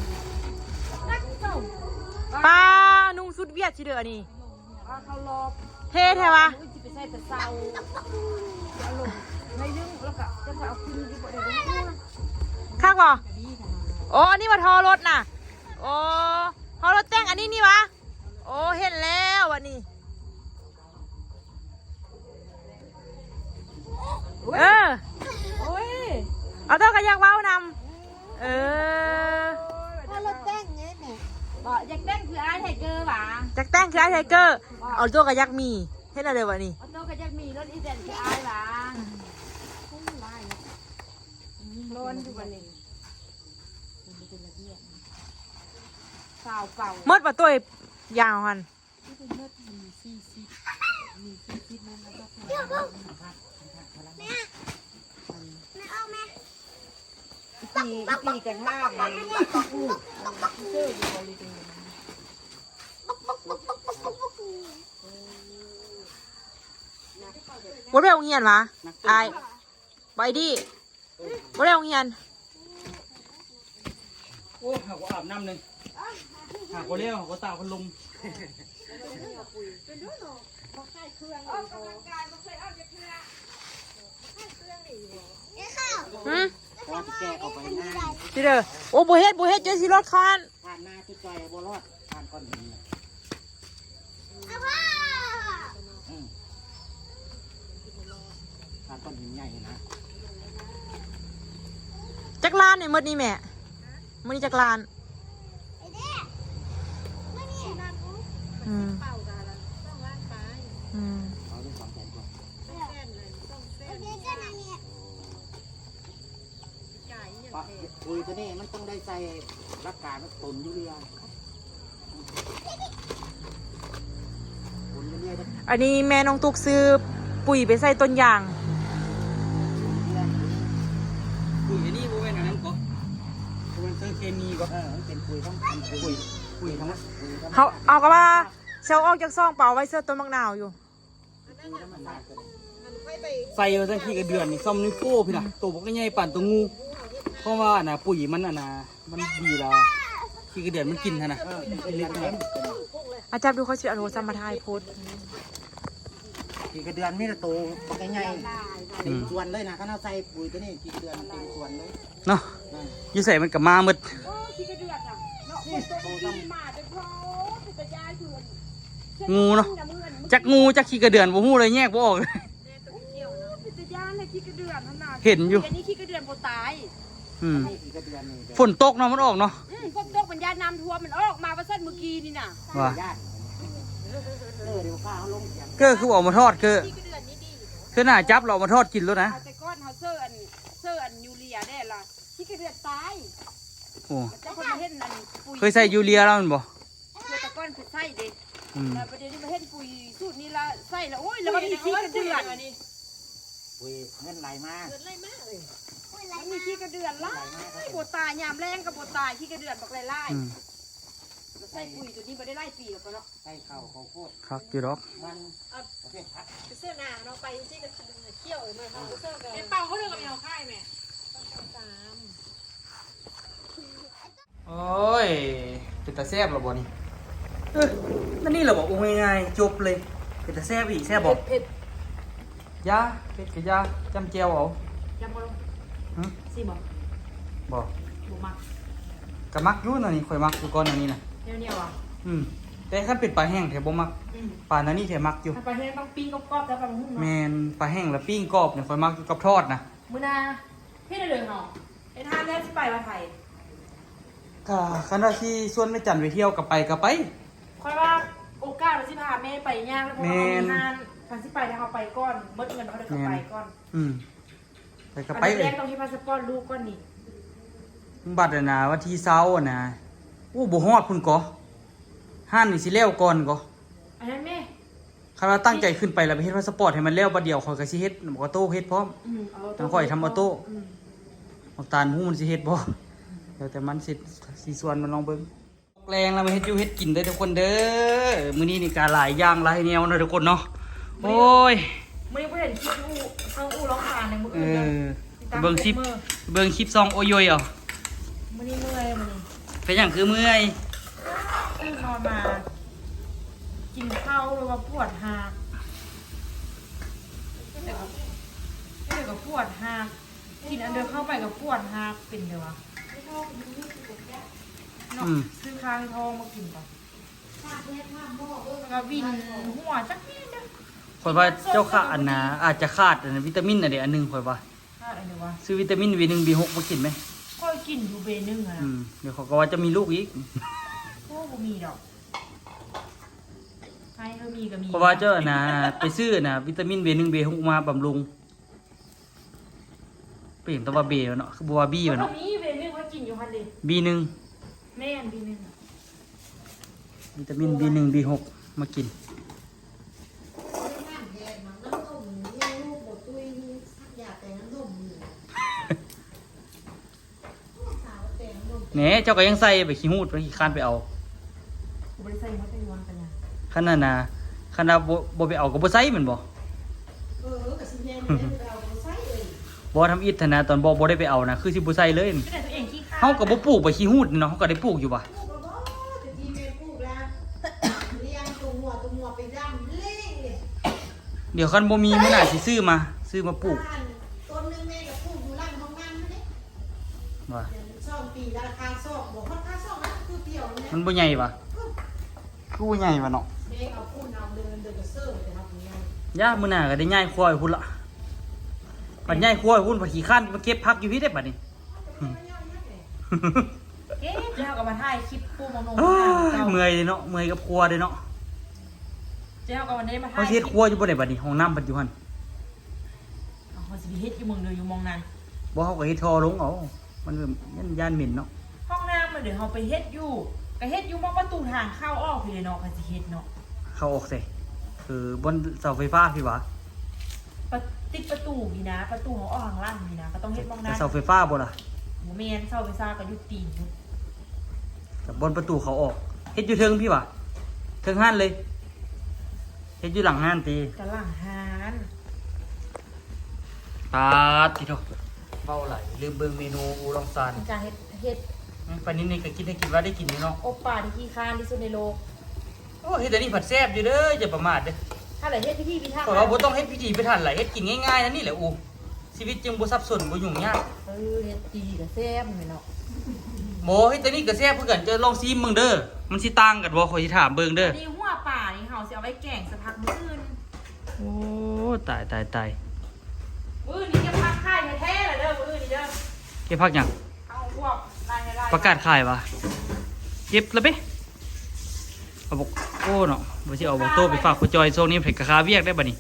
ນັກສົ່ງ ປານຸ່ງຊຸດຫວຽດຊິເດີອັນນີ້. ເອົາເຂົ້າລອບ ເທ່ແທ້ວະ. ໂອ້ຍ ຊິໄປໃສ່ແຕ່ເຊົ້າ ເອົາລົງໜ້ອຍໜຶ່ງ ແລ້ວກໍຈະເອົາຂຶ້ນຢູ່ບໍ່ໄດ້. ຄັກບໍ່? ໂອ້ ອັນນີ້ວ່າທໍ່ລົດນະ. ໂອ້ ທໍ່ລົດແຕ່ງອັນນີ້ນີ້ຫວາ? ໂອ້ ເຫັນແລ້ວອັນນີ້. ເອີ ໂອ້ຍ ອອໂຕ້ກໍຢາກເວົ້ານຳ. ເອີ ຖ້າລົດແຕ່ງເດ້ແມ່ ບໍ່ ຢາກແຕ່ງຄືອ້າຍໄທເກີຫວາ? ຢາກແຕ່ງຄືອ້າຍໄທເກີ. ບໍ່ ອອໂຕ້ກໍຢາກມີ. ເຮັດແນວໃດວະນີ້? ອອໂຕ້ກໍຢາກມີລົດອີແຕນຄືອ້າຍຫວາ? ຮ້ອນຢູ່ບັດນີ້ ຊາວເປົາ. ໝົດບໍ່ໂຕ້ຍາວຫັ້ນ? ທີ່ເປັນເໝິດມີສີ່ສິບ ມີສີ່ສິບນັ້ນ ແລ້ວກໍແມ່ ແມ່ອອກແມ່ ອີ່ປີ ອີ່ປີກະທາກມັນ ບໍ່ໄປໂຮງຮຽນຫວາ? ອ້າຍ ໄປດີ. ບໍ່ໄດ້ໂຮງຮຽນ. ໂອ້ຍ ຫາກວ່າອາບນ້ຳໜຶ່ງ ຫາກວ່າແລ້ວ ຫາກວ່າຕາກພັດລົມ. ຫຶ? ຊິເດີ. ໂອ້ ບໍ່ເຮັດ ບໍ່ເຮັດ ເຈົ້າຊິລົດຄັນ. ຜ່ານມາຈຸດຈ່ອຍບໍ່ລອດ ຜ່ານກ້ອນຫີນ. ອືມ ຜ່ານກ້ອນຫີນໃຫຍ່ນະ. ຈັກລ້ານນີ້ໝົດນີ້ແມ່? ໝົດນີ້ຈັກລ້ານ? ອືມ ອືມ ເອົາໄດ້ສອງແສນກວ່າ. ປະ ປຸ໋ຍຕົວນີ້ມັນຕ້ອງໄດ້ໃສ່ຫຼັກການຕົນຢູເຣຍ ອັນນີ້ແມ່ນ້ອງຕຸກຊື້ປຸ໋ຍໄປໃສ່ຕົ້ນຢາງ. ປຸ໋ຍອັນນີ້ບໍ່ແມ່ນອັນນັ້ນເກາະ ບໍ່ແມ່ນເຊີເຄມີເກາະ. ເອີ ມັນເປັນປຸ໋ຍຂອງ ປຸ໋ຍ ປຸ໋ຍທຳມະ ປຸ໋ຍທຳມະ. ເຮົາ ເຮົາກໍວ່າເຊົາອອກຈາກຊ່ອງ ເອົາໄວ້ເຊີຕົ້ນໝາກນາວຢູ່. ໃສ່ວ່າຊັ້ນ ຂີ້ກະເດືອນນີ້ ຊ່ຳນິ້ວໂປ້ພີ້ນະ ໂຕບັກໃຫຍ່ປານໂຕງູ. ເພາະວ່າອັນນ່າ ປຸ໋ຍມັນອັນນ່າ ມັນດີແລ້ວ ຂີ້ກະເດືອນມັນກິນຫັ້ນນະ. ເອີ ມັນກິນເລັກນ້ອຍ. ອາ ຈັບດູ ຂ້ອຍຊິເອົາໂທລະສັບມາຖ່າຍໂພດ. ຂີ້ກະເດືອນມີແຕ່ໂຕບັກໃຫຍ່ ອືມ ເຕັມສວນເລີຍນະ. ຄັນເຮົາໃສ່ປຸ໋ຍຕົວນີ້ ຂີ້ກະເດືອນເຕັມສວນເລີຍ. ເນາະ ຢູ່ໃສມັນກໍມາໝົດ. ຂີ້ກະເດືອນນະເນາະ ຝົນຕົກດີມາເດີພໍ່ ເປັນຕາຢ້ານຄື ງູເນາະ ຈັກງູຈັກຂີ້ກະເດືອນບໍ່ຮູ້ເລີຍ ແຍກບໍ່ອອກ. ເປັນຕາຢ້ານນະ ຂີ້ກະເດືອນຫັ້ນນະ. ເຫັນຢູ່ ອັນນີ້ຂີ້ກະເດືອນບໍ່ຕາຍ. ອືມ ຂີ້ກະເດືອນນີ້ ຝົນຕົກເນາະ ມັນອອກເນາະ. ອືມ ຝົນຕົກມັນຢ້ານນ້ຳຖ້ວມ ມັນອອກມາວ່າຊັ້ນມື້ກີ້ນີ້ນະ. ວ່າ ເອີ ເດີ ເກີຄືບໍ່ເອົາມາທອດ ເກີ ຂີ້ກະເດືອນນີ້ດີ ຄືໜ້າຈັບແລ້ວເອົາມາທອດກິນໂລດນະ. ແຕ່ກ່ອນເຮົາເຊີອັນ ເຊີອັນຢູເຣຍແດ່ລະ ຂີ້ກະເດືອນຕາຍ. ໂອ້ ເຈົ້າເຄີຍມາເຫັນອັນປຸ໋ຍ ເຄີຍໃສ່ຢູເຣຍແລ້ວແມ່ນບໍ່? ເທື່ອແຕ່ກ່ອນເຄີຍໃສ່ເດ້. ອືມ ແລ້ວບັດດຽວນີ້ມາເຫັນປຸ໋ຍສູດນີ້ລະໃສ່ລະ ໂອ້ຍ ລະມັນມີຂີ້ກະເດືອນ. ປຸ໋ຍເງິນໄຫຼມາ ເງິນໄຫຼມາເອີຍ ມັນມີຂີ້ກະເດືອນຫຼາຍ ບໍ່ຕາຍ ຍາມແລ້ງກໍບໍ່ຕາຍ ຂີ້ກະເດືອນບັກຫຼາຍໆ. ອືມ ລະໃສ່ປຸ໋ຍຕົວນີ້ມາໄດ້ຫຼາຍປີແລ້ວກໍເນາະ. ໃສ່ເຂົ້າ ເຂົ້າໂພດ ຄັກຢູ່ດອກ ມັນ ເອົາ ປະເພດຜັກ ໄປເສື້ອໜາເນາະ ໄປຈັ່ງຊີ້ກໍຂຽວເໝືອນເຮົາເສື້ອກັນ. ເປັນເປົາເທົ່າເດີມ ເອົາຂາຍແມ່ ສາມ. ໂອ້ຍ ເປັນຕາແຊບລະບໍ່ນີ້? ເອີ ນັ້ນນີ້ລະບໍ່? ໂອ້ ງ່າຍໆ ຈົບເລີຍ. ເປັນຕາແຊບອີກ ແຊບບໍ່? ເຜັດ ເຜັດ ຢ່າ ເຜັດກໍຢ່າ ຈ້ຳແຈ່ວເອົາ. ຈ້ຳບໍ່ລົງ? ຫຶ? ຊິບໍ່? ບໍ່ ບໍ່ມັກ. ກໍມັກຢູ່ນະນີ້ ຂ້ອຍມັກຢູ່ກ່ອນອັນນີ້ນະ. ໜຽວໆ ຫວາ? ອືມ ແຕ່ຄັນເປັນປາແຫ້ງແທ້ບໍ່ມັກ. ອືມ ປານະນີ້ແທ້ມັກຢູ່. ຖ້າປາແຫ້ງຕ້ອງປີ້ງກອບໆ ແລ້ວປາຫຸ່ງເນາະ. ແມ່ນ ປາແຫ້ງລະປີ້ງກອບນີ້ ຂ້ອຍມັກຢູ່ກັບທອດນະ. ມື້ໜ້າເຮັດເດີເຮົາ ເຮັດຮ້ານແລ້ວຊິໄປວ່າໃຜ? ກໍຄັນວ່າຊິຊວນແມ່ຈັນໄປທ່ຽວກໍໄປ ກໍໄປ. ຂ້ອຍວ່າໂອກາດວ່າຊິພາແມ່ໄປຍາກແລ້ວ ເພາະວ່າເຮົາມີຮ້ານ. ຄັນຊິໄປແລ້ວເຮົາໄປກ່ອນ ໝົດເງິນເຮົາເດີ ກໍໄປກ່ອນ. ອືມ ໄປກໍໄປ ອັນດັບແລກຕ້ອງເຮັດພາສະປອດລູກກ່ອນນີ້. ບັດອັນນະ ວັນທີຊາວຫັ້ນນະ ໂອ້ ບໍ່ຮອດພຸ້ນກໍ ຮ້ານນີ້ຊິແລ້ວກ່ອນກໍ ອັນນັ້ນແມ່ ຄັນວ່າຕັ້ງໃຈຂຶ້ນໄປແລ້ວໄປເຮັດພາສະປອດໃຫ້ມັນແລ້ວ ບັດດຽວຂ້ອຍກໍຊິເຮັດ ອອໂຕ້ເຮັດພ້ອມ. ອືມ ເອົາອອໂຕ້ ທາງຂ້ອຍທຳອອໂຕ້. ອືມ ບັກຕານບໍ່ຮູ້ມັນຊິເຮັດບໍ່ ແລ້ວແຕ່ມັນ ຊິ ຊິຊວນມັນລອງເບິ່ງ. ແລງແລ້ວມາເຮັດຢູ່ເຮັດກິນເດີທຸກຄົນເດີ. ມື້ນີ້ນີ້ກະຫຼາຍຢ່າງຫຼາຍແນວເນາະທຸກຄົນເນາະ. ໂອ້ຍ ມື້ນີ້ບໍ່ເຫັນຄລິບອູ່ ຊ່ອງອູ່ລອງຊານໃນມື້ອື່ນເດີ. ເອີ ຕິດຕາມ ເບິ່ງຄລິບ ເບິ່ງຄລິບຊ່ອງໂອໂຍຍເອົາ. ມື້ນີ້ເມື່ອຍ ມື້ນີ້. ເປັນຫຍັງຄືເມື່ອຍ? ຕື່ນນອນມາ ກິນເຂົ້າແລ້ວວ່າປວດຫາກ ແລ້ວກໍ ແລ້ວກໍປວດຫາກ. ກິນອັນເດີເຂົ້າໄປກໍປວດຫາກ ເປັນເດີວ່າ ເນາະ. ອືມ ຊື້ຄ້າງທອງມາກິນກ່ອນ ແລ້ວກໍວິນຫົວຈັກແມ່ນເດີ. ຂ້ອຍວ່າເຈົ້າຂາດອັນນະ ອາດຈະຂາດອັນນະ ວິຕາມິນອັນໃດອັນໜຶ່ງ ຂ້ອຍວ່າ. ຂາດອັນໃດວະ? ຊື້ວິຕາມິນ ບີໜຶ່ງ ບີຫົກ ມາກິນໄໝ? ຂ້ອຍກິນຢູ່ ບີໜຶ່ງ ອະນະ. ອືມ ດຽວຂ້ອຍກໍວ່າຈະມີລູກອີກ. ໂອ້ ບໍ່ມີດອກ ໃຫ້ເຮົາມີກໍມີ. ເພາະວ່າເຈົ້າອັນນະ ໄປຊື້ອັນນະ ວິຕາມິນ ບີໜຶ່ງ ບີຫົກ ມາບຳລຸງ. ເປັນຫຍັງຕ້ອງວ່າເບວະເນາະ ຄືບໍ່ວ່າບີວະເນາະ? ມີເບໜຶ່ງ ຂ້ອຍກິນຢູ່ຫັ້ນເດ. ບີໜຶ່ງ ແມ່ນ ບີໜຶ່ງ ວິຕາມິນ ບີໜຶ່ງ ບີຫົກ ມາກິນ. ແນ່ ເຈົ້າກໍຍັງໃສ່ໃບຂີ້ຫູດ ໄປຂີ້ຄ້ານໄປເອົາ. ບໍ່ໄດ້ໃສ່ໝົດ ໄປວາງກັນນະ. ຄັນນັ້ນນະ ຄັນວ່າບໍ່ ບໍ່ໄປເອົາກໍບໍ່ໃສ່ແມ່ນບໍ່? ເອີ ກໍຊິແມ່ນຢູ່ແລ້ວ ບໍ່ໄດ້ເອົາກໍບໍ່ໃສ່ເອີຍ. ບໍ່ ທຳອິດຫັ້ນນະ ຕອນບໍ່ ບໍ່ໄດ້ໄປເອົານະ ຄືຊິບໍ່ໃສ່ເລີຍ. ແຕ່ຕົວເອງຂີ້ຄ້ານ. ເຮົາກໍບໍ່ປູກໃບຂີ້ຫູດເນາະ ເຮົາກໍໄດ້ປູກຢູ່ຫວາ? ປູກແລ້ວບໍ່ ແຕ່ທີ່ແມ່ປູກລະ ລ້ຽງຕົວງົວ ຕົວງົວໄປດຳເລະ. ດຽວຄັນບໍ່ມີມື້ໜ້າຊິຊື້ມາ ຊື້ມາປູກ. ຕົ້ນໜຶ່ງແມ່ກໍປູກຢູ່ຫຼັງຫ້ອງນ້ຳຫັ້ນເດ້. ວ່າ ສອງປີລະຄາຊອກ ບໍ່ຮອດຄາຊອກນະ ຄືດຽວນີ້ນະ. ມັນບໍ່ໃຫຍ່ຫວາ? ເອີ ຄືບໍ່ໃຫຍ່ຫວາເນາະ? ເດ້ເອົາປູນເອົາເດີນ ເດີນກະເຊີໄປແຕ່ເຮົາບໍ່ໃຫຍ່. ຢ່າ ມື້ໜ້າກໍໄດ້ຍ້າຍຄົວໄປພຸ້ນລະ. ບັດຍ້າຍຄົວໄປພຸ້ນ ບັດຂີ້ຄ້ານມາເກັບຜັກຢູ່ພີ້ເດ້ບັດນີ້. ເກັບແລ້ວກໍມາຖ່າຍຄລິບປູໝາກໜຸ່ມ. ເມື່ອຍເດ້ເນາະ ເມື່ອຍກັບຄົວເດ້ເນາະ. ເຈົ້າກໍບໍ່ໄດ້ມາຖ່າຍ ເຮົາຊິເຮັດຄົວຢູ່ບ່ອນໃດບັດນີ້? ຫ້ອງນ້ຳເພິ່ນຢູ່ຫັ້ນ. ເຮົາຊິໄປເຮັດຢູ່ໝ່ອງເດີ ຢູ່ໝ່ອງນັ້ນ. ບໍ່ ເຮົາກໍເຮັດທໍ່ລົງເອົາ ມັນ ມັນຢ້ານເໝັນເນາະ. ຫ້ອງນ້ຳມັນເດ ເຮົາໄປເຮັດຢູ່ ກໍເຮັດຢູ່ໝ່ອງປະຕູທາງເຂົ້າອອກພີ້ເດເນາະ ຄັນຊິເຮັດເນາະ. ເຂົ້າອອກໃສ? ຄືບ່ອນເສົາໄຟຟ້າພີ້ຫວາ? ປະ ຕິດປະຕູພີ້ນະ ປະຕູເຮົາອອກທາງຫຼັງພີ້ນະ ກໍຕ້ອງເຮັດໝ່ອງນັ້ນ. ເສົາໄຟຟ້າບໍ່ລະ? ບໍ່ແມ່ນ ເສົາໄຟຟ້າກໍຢູ່ຕີນພຸ້ນ. ກັບບ່ອນປະຕູເຂົ້າອອກ ເຮັດຢູ່ເທິງພີ້ຫວາ? ເທິງຮ້ານເລີຍ. ເຮັດຢູ່ຫຼັງຮ້ານຕິ? ກະຫຼັງຮ້ານ. ປາດຕິໂທ ເວົ້າຫຼາຍ ລືມເບິ່ງເມນູອູ່ລອງຊານ. ກາເຮັດ ເຮັດ ອືມ ປານິນນີ້ກໍກິນໄດ້ກິນວ່າໄດ້ກິນຢູ່ເນາະ. ອົບປາທີ່ຂີ້ຄ້ານທີ່ສຸດໃນໂລກ. ໂອ້ ເຮັດອັນນີ້ພັດແຊບຢູ່ເດີ ຢ່າປະໝາດເດີ. ຖ້າລະເຮັດພິຖີພິຖັນ ຂ້ອຍວ່າບໍ່ຕ້ອງເຮັດພິຖີພິຖັນຫຼາຍ ເຮັດກິນງ່າຍໆ ນັ້ນນີ້ແຫຼະອູ່. ຊີວິດຈຶ່ງບໍ່ສັບສົນ ບໍ່ຫຍຸ້ງຍາກ. ເອີ ເຮັດດີກໍແຊບແມ່ນເນາະ. ບໍ່ ເຮັດແຕ່ນີ້ກໍແຊບຄືກັນ ເຈົ້າລອງຊີມເບິ່ງເດີ ມັນຊິຕ່າງກັນບໍ່ ຂ້ອຍຊິຖາມເບິ່ງເດີ. ອັນນີ້ຫົວປານີ້ເຮົາຊິເອົາໄວ້ແກງໃສ່ຜັກມື້ອື່ນ. ໂອ້ ຕາຍ ຕາຍ ຕາຍ. ມື້ນີ້ເກັບຜັກຂາຍແທ້ໆລະເດີ ມື້ນີ້ເດີ. ເກັບຜັກຫຍັງ? ເອົາພວກລາຍໃຫ້ລາຍ ປະກາດຂາຍຫວາ? ເກັບລະເບ. ເອົາບອກ ໂອ້ເນາະ ວ່າຊິເອົາບອກໂຕ້ໄປຝາກພໍ່ຈ້ອຍ ຊ່ວງນີ້ເພິ່ນກະຄາວຽກໄດ້ບັດນີ້.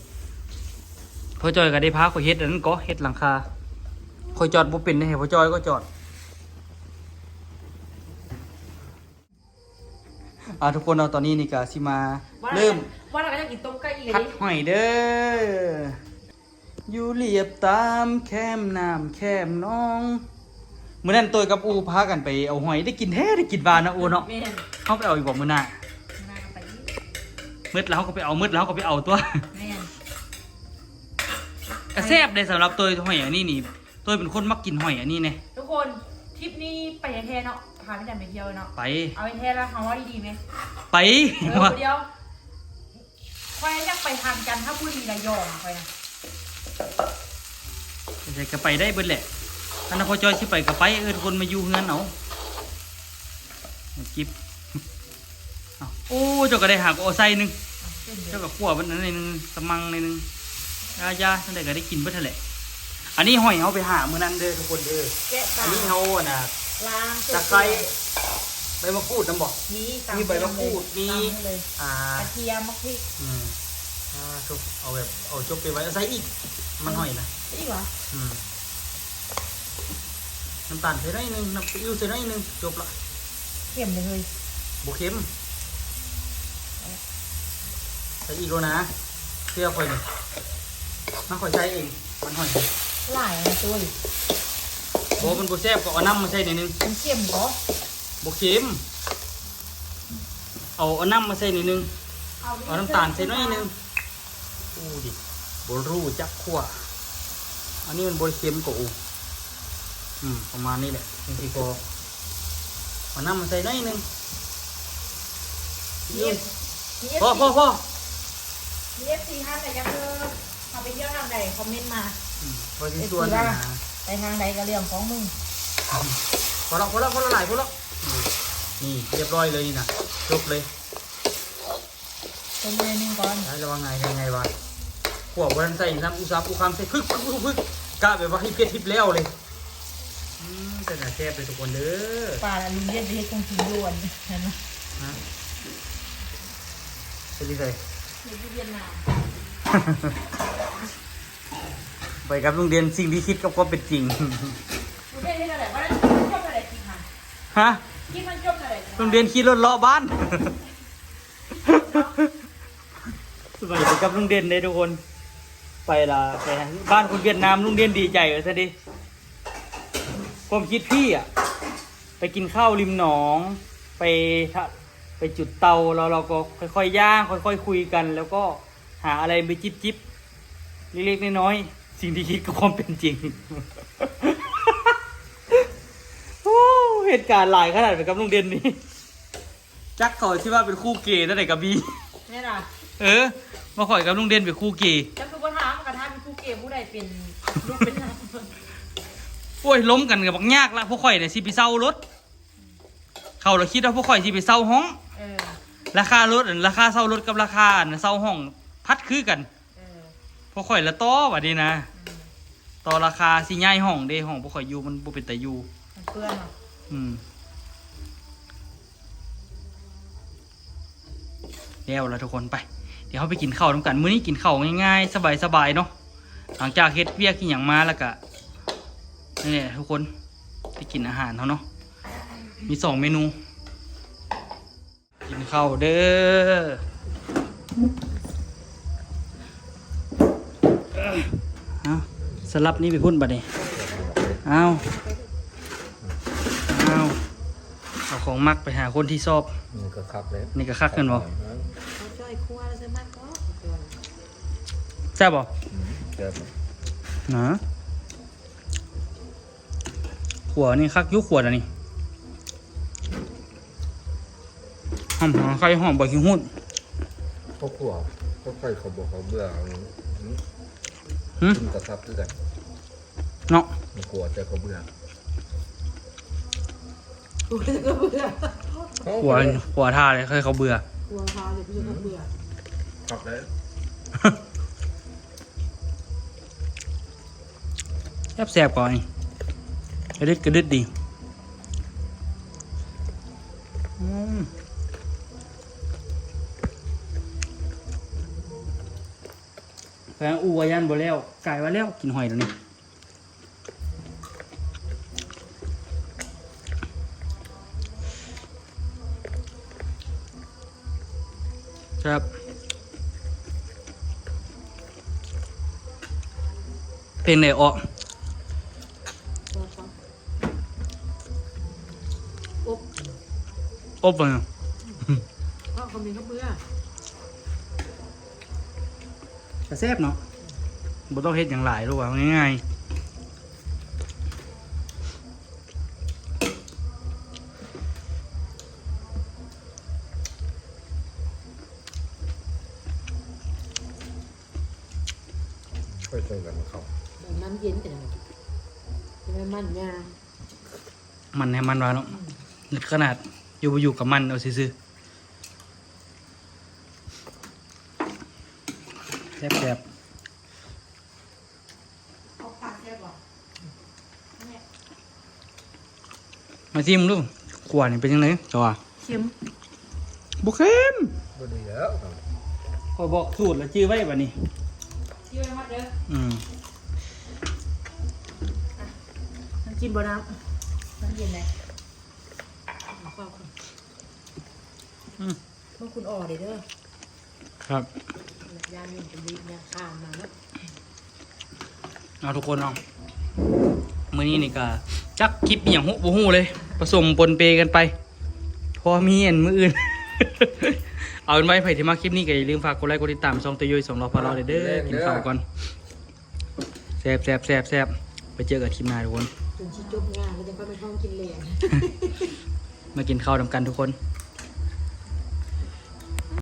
ພໍ່ຈ້ອຍກໍໄດ້ພາຂ້ອຍເຮັດອັນນັ້ນກໍ ເຮັດຫຼັງຄາ. ຂ້ອຍຈອດບໍ່ເປັນເດ້ ໃຫ້ພໍ່ຈ້ອຍກໍຈອດ. ອ່າ ທຸກຄົນເນາະ ຕອນນີ້ນີ້ກໍຊິມາເລີ່ມ ວ່າແລ້ວກໍຢາກກິນຕົ້ມໄກ່ອີກ ຜັດຫອຍເດີ. ຢູ່ລຽບຕາມແຄມນ້ຳແຄມໜອງ. ມື້ນັ້ນໂຕ້ຍກັບອູ່ພາກັນໄປເອົາຫອຍ ໄດ້ກິນແທ້ ໄດ້ກິນຫວານນະອູ່ເນາະ. ແມ່ນ ເຮົາໄປເອົາອີກບໍ່ມື້ໜ້າ? ມື້ໜ້າກໍໄປອີກ. ໝົດແລ້ວເຮົາກໍໄປເອົາ ໝົດແລ້ວເຮົາກໍໄປເອົາຕົວະ. ແມ່ນ ກະແຊບເດ້ ສຳລັບໂຕ້ຍຫອຍອັນນີ້ນີ້ ໂຕ້ຍເປັນຄົນມັກກິນຫອຍອັນນີ້ແນ່. ທຸກຄົນ ທຣິບນີ້ໄປແທ້ໆເນາະ ພາພີ່ແດນໄປທ່ຽວເນາະ. ໄປ ເອົາແທ້ໆລະ ເຮົາເວົ້າດີໆແມ. ໄປ ເອີ ດຽວ ຂ້ອຍຢາກໄປທາງຈັນທະບູລີ ລະຍອງຂ້ອຍນະ. ໄປໃສກໍໄປໄດ້ເບິດແຫຼະ ຄັນວ່າພໍ່ຈ້ອຍຊິໄປກໍໄປ ເອີ້ນຄົນມາຢູ່ເຮືອນເອົາ. ຈິບ ເອົ້າ ໂອ້ ເຈົ້າກໍໄດ້ຫາກໍເອົາໃສ່ໜຶ່ງ ເຈົ້າກໍຂົ້ວມັນໜ້ອຍໜຶ່ງ ສະມັງໜ້ອຍໜຶ່ງ. ຢ່າໆ ຈັ່ງໃດກໍໄດ້ກິນເບິດຫັ້ນແຫຼະ. ອັນນີ້ຫອຍເຮົາໄປຫາມື້ນັ້ນເດີທຸກຄົນເດີ. ແກະຕາ ອັນນີ້ເຮົາອັນນ່າ ລ້າງ ຕະໄຄ ໃບມະກູດນຳບໍ່? ມີ ມີໃບມະກູດ ມີ ຕຳເລີຍ ອ່າ ກະທຽມ ໝາກພິກ ອືມ ອ່າ ໂທ້ ເອົາແບບ ເອົາຈົບໄປໄວ້ ເອົາໃສ່ອີກ ມັນຫອຍນະ ອີກຫວາ? ອືມ ນ້ຳຕານໃສ່ໜ້ອຍໜຶ່ງ ນ້ຳຊີອິ້ວໃສ່ໜ້ອຍໜຶ່ງ ຈົບລະ. ເຄັມເດ້ເຮີ້ຍ. ບໍ່ເຄັມ ໃສ່ອີກໂລດນະ ເຊື່ອຂ້ອຍນີ້ ມັນຂ້ອຍໃສ່ເອງ ມັນຫອຍ. ຫຼາຍນະຕຸ້ຍ. ບໍ່ ມັນບໍ່ແຊບ ກໍເອົານ້ຳມາໃສ່ໜ້ອຍໜຶ່ງ. ມັນເຄັມບໍ່? ບໍ່ເຄັມ. ເອົາ ເອົານ້ຳມາໃສ່ໜ້ອຍໜຶ່ງ ເອົານ້ຳຕານໃສ່ໜ້ອຍໜຶ່ງ. ອູ້ດິ ບໍ່ຮູ້ຈັກຂົ້ວ. ອັນນີ້ມັນບໍ່ໄດ້ເຄັມກໍອູ້. ອືມ ປະມານນີ້ແຫຼະ ຈັ່ງຊີ້ພໍ. ເອົານ້ຳມາໃສ່ໜ້ອຍໜຶ່ງ. ມີເອັຟຊີ ພໍ ພໍ ພໍ ມີເອັຟຊີທ່ານໃດຢາກເອີ ເຮົາໄປທ່ຽວທາງໃດ ຄອມເມັນມາ. ອືມ ຂ້ອຍຊິຊວນນະ. ໄປທາງໃດກໍເລື່ອງຂອງມຶງ. ພໍແລ້ວ ພໍແລ້ວ ພໍແລ້ວ ຫຼາຍ ພໍແລ້ວ. ນີ້ ນີ້ ລຽບຮ້ອຍເລີຍນີ້ນະ ຈົບເລີຍ. ເປັນໜ້ອຍໜຶ່ງກ່ອນ ໄດ້ ລະວັງໄງ ໄງວະ. ຂົວບໍ່ທັນໃສ່ຊ້ຳ ອຸສາອຸຄຳໃສ່ ພຶກ ພຶກ ພຶກ ກະແບບວ່າໃຫ້ເຜັດ ເຮັດແລ້ວເລີຍ. ອືມ ເປັນຕາແຊບເລີຍທຸກຄົນເດີ. ປານລຸງດຽນໄປເຮັດຂອງກິນຢູ່ອັນນັ້ນນະ. ຮະ? ເຮັດຢູ່ໃສ? ເຮັດຢູ່ຫວຽດນາມ. ໄປກັບລຸງດຽນ ສິ່ງທີ່ຄິດກັບຄວາມເປັນຈິງ. ລຸງດຽນເຮັດແນວໃດ? ບໍ່ໄດ້ ມັນຈົບເທົ່າໃດຄລິບຫັ້ນ? ຮະ? ຄລິບມັນຈົບເທົ່າໃດ? ລຸງດຽນຂີ່ລົດເລາະບ້ານ. ສະບາຍດີກັບລຸງເດັ່ນເດ້ທຸກຄົນ. ໄປລະ ໄປບ້ານຄົນຫວຽດນາມ ລຸງເດັ່ນດີໃຈວ່າຊັ້ນເດ. ຄວາມຄິດພີ່ອະ ໄປກິນເຂົ້າລິມໜອງ ໄປ ໄປຈຸດເຕົາ ແລ້ວເຮົາກໍຄ່ອຍໆຍ່າງ ຄ່ອຍໆຄຸຍກັນ ແລ້ວກໍຫາອະໄລໄປຈິບໆ ເລັກໆນ້ອຍໆ. ສິ່ງທີ່ຄິດກັບຄວາມເປັນຈິງ. ໂອ້ ເຫດການຫຼາຍຂະໜາດໄປກັບລຸງເດັ່ນນີ້. ຈັກເຂົາຊິວ່າເປັນຄູ່ເກແນວໃດກໍມີ. ແມ່ນລະ. ເອີ ມາຂ້ອຍກັບລຸງເດັ່ນເປັນຄູ່ເກ. ເຈົ້າຄືບໍ່ຖາມ ມັນກໍຖາມເປັນຄູ່ເກ ຜູ້ໃດເປັນລູກເປັນຫຼານ. ໂອ້ຍ ລົມກັນກໍບັກຍາກລະ. ພວກຂ້ອຍນີ້ຊິໄປເຊົ່າລົດ ເຂົາລະຄິດວ່າພວກຂ້ອຍຊິໄປເຊົ່າຫ້ອງ. ເອີ ລາຄາລົດ ລາຄາເຊົ່າລົດກັບລາຄາອັນເຊົ່າຫ້ອງພັດຄືກັນ. ເອີ ພວກຂ້ອຍລະຕໍ່ບາດນີ້ນະ. ອືມ ຕໍ່ລາຄາຊິຍ້າຍຫ້ອງເດ້ ຫ້ອງພວກຂ້ອຍຢູ່ມັນບໍ່ເປັນຕາຢູ່ ມັນເປື້ອນເນາະ. ອືມ ແລ້ວລະທຸກຄົນ ໄປ ດຽວເຮົາໄປກິນເຂົ້ານຳກັນ. ມື້ນີ້ກິນເຂົ້າງ່າຍໆ ສະບາຍໆເນາະ. ຫຼັງຈາກເຮັດວຽກເຮັດຫຍັງມາແລ້ວກະ ນີ້ແຫຼະທຸກຄົນ ໄປກິນອາຫານເຮົາເນາະ. ມີສອງເມນູ. ກິນເຂົ້າເດີ. ເອົາ ສະຫຼັບນີ້ໄປພຸ້ນບັດນີ້. ເອົາ ເອົາ ເອົາຂອງມັກໄປຫາຄົນທີ່ຊອບ. ນີ້ກໍຄັກເດ້ ນີ້ກໍຄັກແມ່ນບໍ່? ເອີ ເອົາຈ້ອຍຄົວແລ້ວໃສ່ມັກເນາະ. ແຊບບໍ່? ອືມ ແຊບນະ. ຂົວນີ້ຄັກຢູ່ ຂົວອັນນີ້ ຫອມຫົວໄຊ ຫອມໃບຂີ້ຫູດ. ເຂົາຂົ້ວ ເຂົາໃສ່ເຂົ້າບໍ່ເຂົ້າເບືອ ຫືມ ກິນກໍແຊບຄືກັນເນາະ. ມັນຂົ້ວໃສ່ເຂົ້າເບືອ ຂົ້ວ ຂົ້ວຖ້າເລີຍ ໃສ່ເຂົ້າເບືອ ຂົ້ວຖ້າເລີຍ ເຂົ້າເບືອ ຄັກເດ້. ແຊບໆ ກ່ອນ ກະດຶດກະດຶດດີ. ອືມ ແພງອູວ່າຢ້ານບໍ່ແລ້ວ ກາຍວ່າແລ້ວ ກິນຫອຍແລ້ວນີ້. ແຊບ ເປັນໄດອອກ ອົບ ອົບເບິ່ງ ເພາະເຂົາມີກັບເບືອ ກະແຊບເນາະ ບໍ່ຕ້ອງເຮັດຫຍັງຫຼາຍ ເວົ້າງ່າຍໆ. ຄ່ອຍໃສ່ກັນເຂົ້າ ມັນເຢັນກັນ ມັນຫຍັງ ມັນໃຫ້ມັນວ່າເນາະ. ອືມ ເລິກຂະໜາດ ຢູ່ບໍ່ຢູ່ກະມັນເອົາຊື່ໆ. ແຊບໆ ເອົາຜັກແຊບບໍ່? ມາຊີມເບິ່ງດູ ຂົ້ວນີ້ເປັນຈັ່ງໃດ? ເຈົ້າວ່າເຄັມ ບໍ່ເຄັມ ບໍ່ດີແລ້ວ. ຂ້ອຍບອກສູດແລ້ວຈື່ໄວ້ບັດນີ້. ຈື່ໄວ້ໝົດເດີ. ອືມ ນ້ຳຈິ້ມບໍ່ນ້ຳ ນ້ຳເຢັນເດ້. ອືມ ເບິ່ງຄຸນອໍເດ້ເດີ. ຄັບ ຢ້ານມັນເປັນວິຍາຂ້າມມາເນາະ. ເອົາທຸກຄົນເນາະ ມື້ນີ້ນີ້ກະຈັກຄລິບອີ່ຫຍັງຮູ້ ບໍ່ຮູ້ເລີຍ ປະສົມປົນເປກັນໄປ ພໍມີອັນມື້ອື່ນ. ເອົາເປັນວ່າໃຜທີ່ມັກຄລິບນີ້ກະຢ່າລືມຝາກກົດໄລກ໌ກົດຕິດຕາມຊ່ອງໂຕໂຍຍສອງລໍ້ພາເລາະເດີ. ກິນເຂົ້າກ່ອນ ແຊບໆໆໆ ໄປເຈີກັນຄລິບໜ້າທຸກຄົນ. ຈົນຊິຈົບງານແລ້ວ ແຕ່ກໍໄປທ້ອງກິນແລງ ມາກິນເຂົ້ານຳກັນທຸກຄົນ.